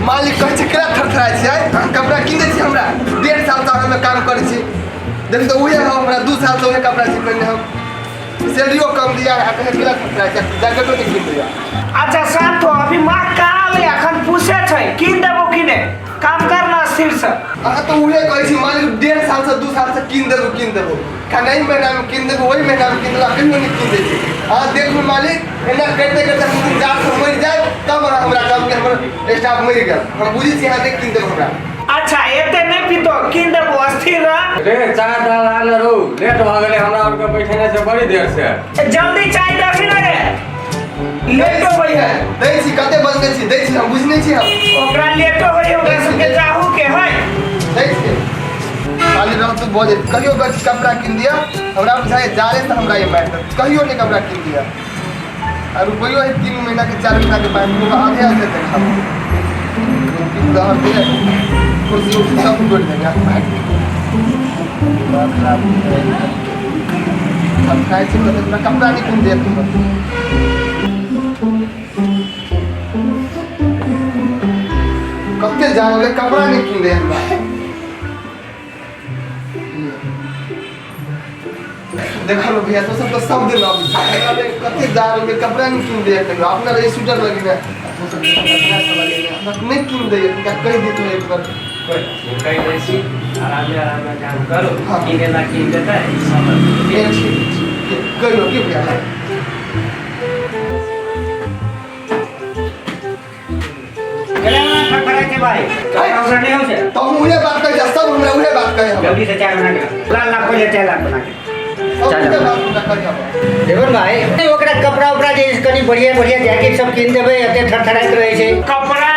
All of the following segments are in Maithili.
मालिक कहै छै केना थरथराइ छियै अहाँ कपड़ा कीन दै छी हमरा 1.5 साल से अहाँमे काम करै छी देखियौ तऽ उहे हम हमरा 2 साल से उहे कपड़ा छी पहिने हम सैलरियो कम दिया आ कहै केना थरथराइ छै जैकेटो नहि कीन दैया। अच्छा शांत हो, अभी माँ कहाँ आले अखन पूछे छै कीन देबो कि नहि, काम कर ना स्थिर से। अहाँ तऽ उहे कहै छी मालिक 1.5 साल से 2 साल से कीन देबो कीन देबो, खाना एहि महीनामे कीन देबो ओहि महीनामे कीन देबो, आ कहियो नहि कीन दै छी। अहाँ देखू मालिक एना करिते करिते हम दिन जाड़सँ मरि जायब तब अहाँ हमरा कहब कि हमर स्टाफ मरि गेल, हम बुझै छी अहाँ नहि कीन देब हमरा। अच्छा एते नहि पीतो, कीन देबो, स्थिर रह। रे चाय दाल आन रो, लेट भऽ गेलै हमरा आरके बैठेने छै बड़ी देर से। जल्दी चाय दही ने रे, लेटो होइ है। दै छी कते बजने छी दै छी हम बुझने छी हम ओकरा लेटो होइ ओकरा सबके जाहू के है। दै छी खाली रह तू बजे कहियो गछ कपड़ा कीन दिया हमरा बुझाइ जाड़े से हमरा ई मारि देत, कहियो नहि कपड़ा कीन दिया। आ रुपैयो है 3 महीना के 4 महीना के बाद आधे आधे देखा कुर्सी उर्सी सब तोड़ि देंगे दिमाग खराब हो जाएगा। हम खाइ छी तऽ हमरा कपड़ा नहि कीन दिया तुम। कते जान कपड़ा नहीं कीन दे हमरा। देखल भैया तो सब तो सब दिन अबै छै हमरा लेल कते जाड़ में कपड़ा नहीं कीन दे कहियो, अपना लिए स्वेटर लगेने तो सब कपड़ा सब लगेने हमरा नहीं कीन दे, इनका कहि देतो एक बार। कहि दै छी आरामे आरामे काम करू। हाँ। किने ला कीन देतै सब। ठीक ठीक कहियो की भैया। केला फटफटाइ छै भाई, कपड़ा उपड़ा नहि होइ छै। तो हम उहे बात कहै छी, सब हमरा उहे बात कहै हम। जल्दी से चाय बना के लाल लाख पहिले चाय लाख बना के सब उहे बात हमरा कहै हम। देखो भाई ओकरा कपड़ा उपड़ा जे कनि बढ़िया बढ़िया जैकेट सब कीन देबै, एते थरथराइत रहै छै। कपड़ा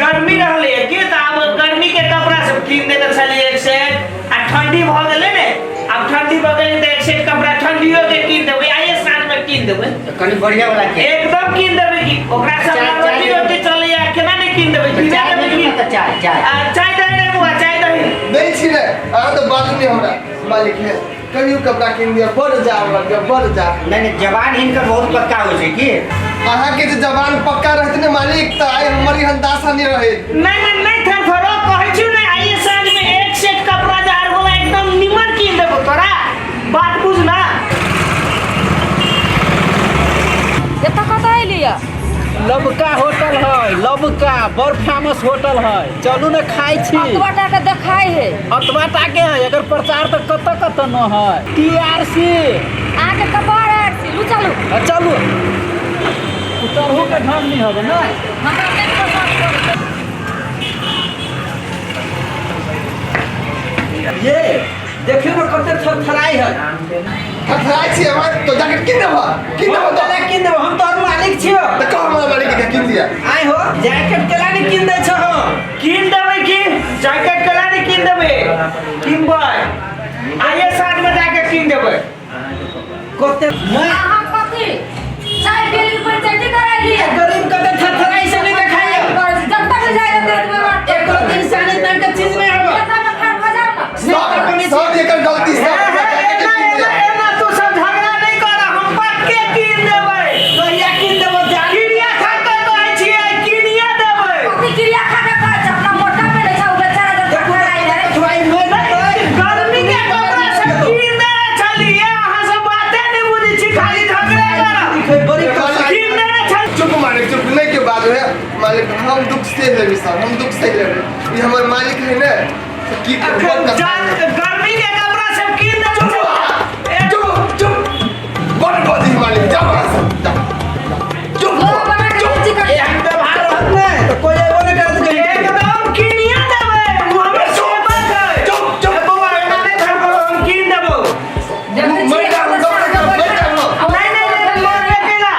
गर्मी रहलै की तऽ आब गर्मी के कपड़ा सब कीन देने छलियै एक सेट, आ ठंडी भऽ गेलै ने, आब ठंडी भऽ गेलै तऽ एक सेट कपड़ा ठंडियो के कीन देबै, आइए साँझ में कीन देबै। तऽ कनि बढ़िया वाला के एकदम कीन देबै की ओकरा सब चाय- रोटी चाय- रोटी चलैया केना नहि कीन देबै, कीन चाय देबै की। तऽ चाय चाय आ, चाय दही रे बुआ, चाय दही दै छी ने अहाँ तऽ बाजू नहि हमरा मालिक है कहियो कपड़ा कीन दिया, बड़ जाड़ लग गया बड़ जाड़। नहि नहि जवान हिनकर बहुत पक्का होइ छै की। अहाँके जे जवान पक्का रहत ने मालिक तऽ आइ हमर एहन दासा नहि रहे। नहीं नहीं नहीं थरथरो कहै छी ने आइए साँझ में एक सेट कपड़ा जार वाला एकदम निमन कीन देबो तोरा, बात बुझ ना। एतऽ कतऽ एलियै? लबका होटल है, लबका बड़ फेमस होटल है, चलू ने खाइ छी। अतबा टा के देखाइ है। अतबा टा के है, एकर प्रचार तऽ कतऽ कतऽ न है। टीआरसी अहाँके कपार आर सी, लू चलू। हाँ, चलू। उतरहु के ढंग नहीं हबे ना। हमरा नहि पसंद पड़तै। ये देखियो ना कते थरथराई है। थरथराई छी हमर तो जैकेट कीन देबो, कीन देबो तो। केला कीन देबो, हम तोहर मालिक छियो। तऽ कह हमरा मालिक के कीन दिया। आइ हो जैकेट केला नहीं कीन दै छहो? कीन देबै की जैकेट केला नहीं कीन देबै, कीनबै आइए साँझ में जाके कीन देबै। कते मैं अहाँ कथी चाय पी ली पंचायती कराइली? गरीब कते थरथराई से नहीं देखाइयो। जब तक जाय देते बात एको दिन सानी तक के चीज नहीं हबो। एतना में खान भऽ जाओ ना। सब सब एकर गलती सब। एना एना एना तू सब झगड़ा नहीं कर, हम पक्के कीन देबै। कहिया कीन देबो? जा किनिया खा के कहै छियै किनिया देबै। कथी क्रिया खा के कहै छै? अपना मोटा में नहीं छै ओ बेचारा जब देखू थरथराइ है। थरथराई में नहीं, गर्मी के कपड़ा सब कीन देने छलियै, अहाँ सब बाते नहीं बुझै छी, खाली झगड़े करब। बड़ी कसाई। कीन देने छल। चुप मालिक चुप, नहीं के बात है मालिक, हम दुख से लेबै सर, हम दुख से लेबै, ई हमर मालिक है ने तो की करब, अखन बड़ कसाई जान है। गर्मी के कपड़ा सब कीन दे। चुप चुप चुप, बड़ बदी मालिक, जा वहाँ से, जा। चुप लोग बना के सब्जी कर। एहन व्यवहार रहत ने तो कोई एबो नहीं करत कहीं। एकदम किनिया देबै, ओ हमर सेवक है। चुप चुप ए बौआ, एना नहि थरथरो, हम कीन देबौ। देखै मरि छियै, जाब, दौड़ के मरि जाब हम। नहीं नहीं नहीं मरबे केला,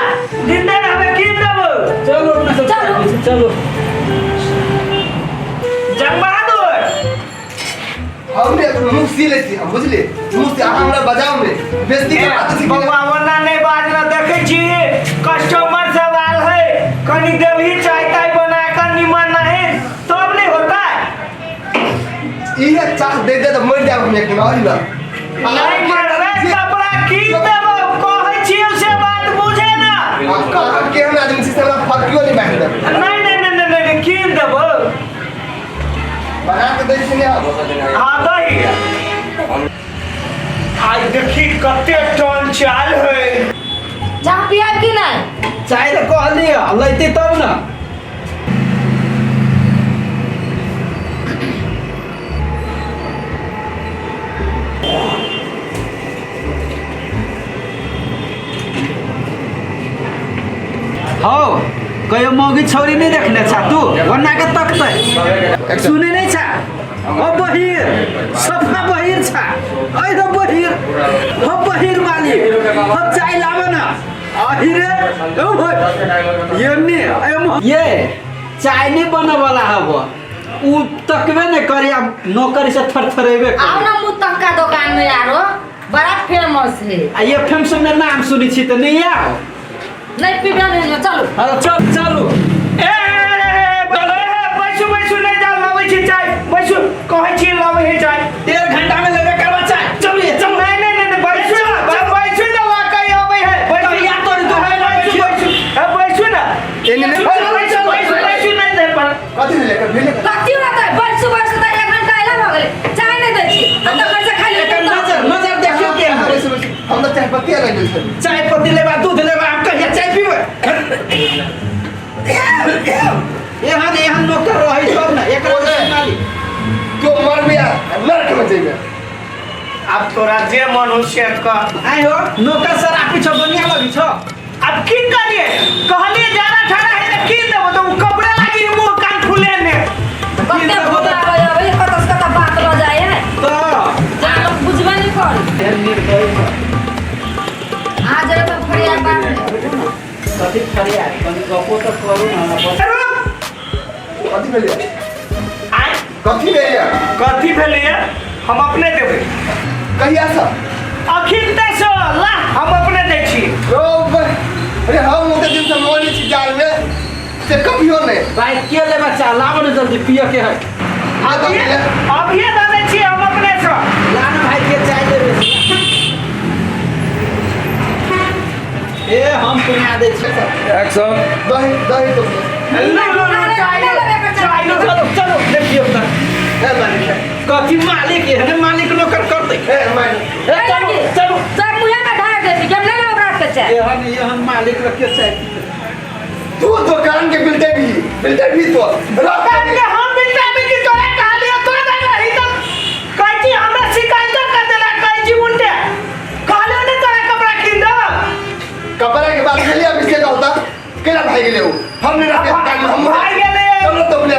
जिंदा रहबै कीन देबौ। चलो अपना सब चलू। चलो। जंग बहादुर हम ने मुँह सी लै छी हम, बुझलियै मुँह से अहाँ हमरा बजाउ ने बेइज्जती के बात छी। बौआ ओना नहि बाजना, देखै छी कस्टमर सब आयल है, कनि देबही चाय ताय बना कऽ निमन नहीं तब नहीं होता। इहे चाह दे दे तऽ मरि जाब हम एक दिन और ल। नहीं मरबै, कपड़ा कीन देबौ कहै छियौ से बात बुझे ना। अहाँ केहन आदमी छी से हमरा फर्कियो नहीं बांटि देब। नहीं नहीं नहीं नहीं नहीं कीन देबौ। बना के दै छी ने हम। हाँ दही आज देखी कते टन चाल है। चाह पियाब कि नहीं? चाय तऽ कहलियै लैते तब ने। हौ कहियो मौगी छौरी नहि देखने छा तू? ओना के तकतै सुने नहि छा? ओ बहिर सफा बहिर छा। ऐ रे बहिर, हो बहिर मालिक, हो चाय लाब न। अही रे ओ भाई ये ने ये चाय नहीं बने वाला हब। उ तकबे नहीं करे, अब नौकरी से थरथरेबे आओ करे। ना मुतक्का दुकान में यारो, बड़ा फेमस है। आ ये फेमस में नाम सुनी छी त नहीं आओ। नहीं पीबे नहीं, चलो। अरे चल चलू। ए बैसू बैसू नहीं जाओ, लाबै छी चाय, बैसू कहै छी लाबै है चाय। 1.5 घंटा में लेबे करबा चाय। चलिए चलो। नहीं नहीं नहीं बैसू ना, बैसू ना, वाकई आबै है। बैसू या तोरी तू बैसू बैसू ए बैसू ना। एने नहीं। बैसू बैसू बैसू नहीं दे पर कथी भेलै? भेलै कथी होतै? बैसू बैसू त 1 घंटा आइला भ गेलै, चाय नहीं दै छी। आ तकर से खाली एकर नजर नजर देखियो के है। बैसू बैसू, हम तऽ चाय पत्ती लग गेल छली। चाय पत्ती लेबा दूध लेबा, हम कहिया चाय पीबै? एहन एहन नौकर रहै तब ने एकरा मालिक। तो मरबे आ नरक में जइबे। अब तोरा जे मन हो से कर। आइ हो नौकर सर आपी छ दुनिया लगी छ। अब की करिए? कहलिए जाड़ा ठंडा है त की देबो त उ कपड़े लागी मुंह कान फुले ने। कते भूत आबै आबै कत से कत बात ल जाय है। त जा लोग बुझबे नहीं करी। एहन निर्दयी छ। आ जाए तो फरियाद बात नहीं। कथी फरियाद? कनी गपो त करू न हमरा बस। कथी भेलै? आइ कथी भेलै? कथी भेलै? हम अपने देबै। कहिया से? अखिन त से ला हम अपने दै छी। ओ अरे हम ओते दिन से मरै छी जाल में से कभियो नहीं। भाई के लेबा चाह? लाब ने जल्दी पिय के है। आ तो अभिये दे दै छी हम अपने से। ला न भाई के चाय देबे। ए हम सुना दै छी। एक्शन। दही दही तो लो लो लो चाय चाय चलो चलो देखियो त। ए मालिक कथी मालिक? एहने मालिक नौकर करतै। ए मालिक ए चलू चलू। सब मुँह में ढार देती हम ले लो रात के चाय। एहन एहन मालिक रखे चाय पीते। तू दुकान के बिलते भी तो दुकान के हम बिलते भी कि तोरा कहलियो तो दे रही त कहै छी हमरा शिकायत कर देला। कहै छी उनटे कहलियो ने तोरा कपड़ा किन दे। कपड़ा के बात भेलै अभी से कहता केना भाग गेलै उ? हम नहीं रखे दुकान में, हम भाग गेलै। चलो तो बोले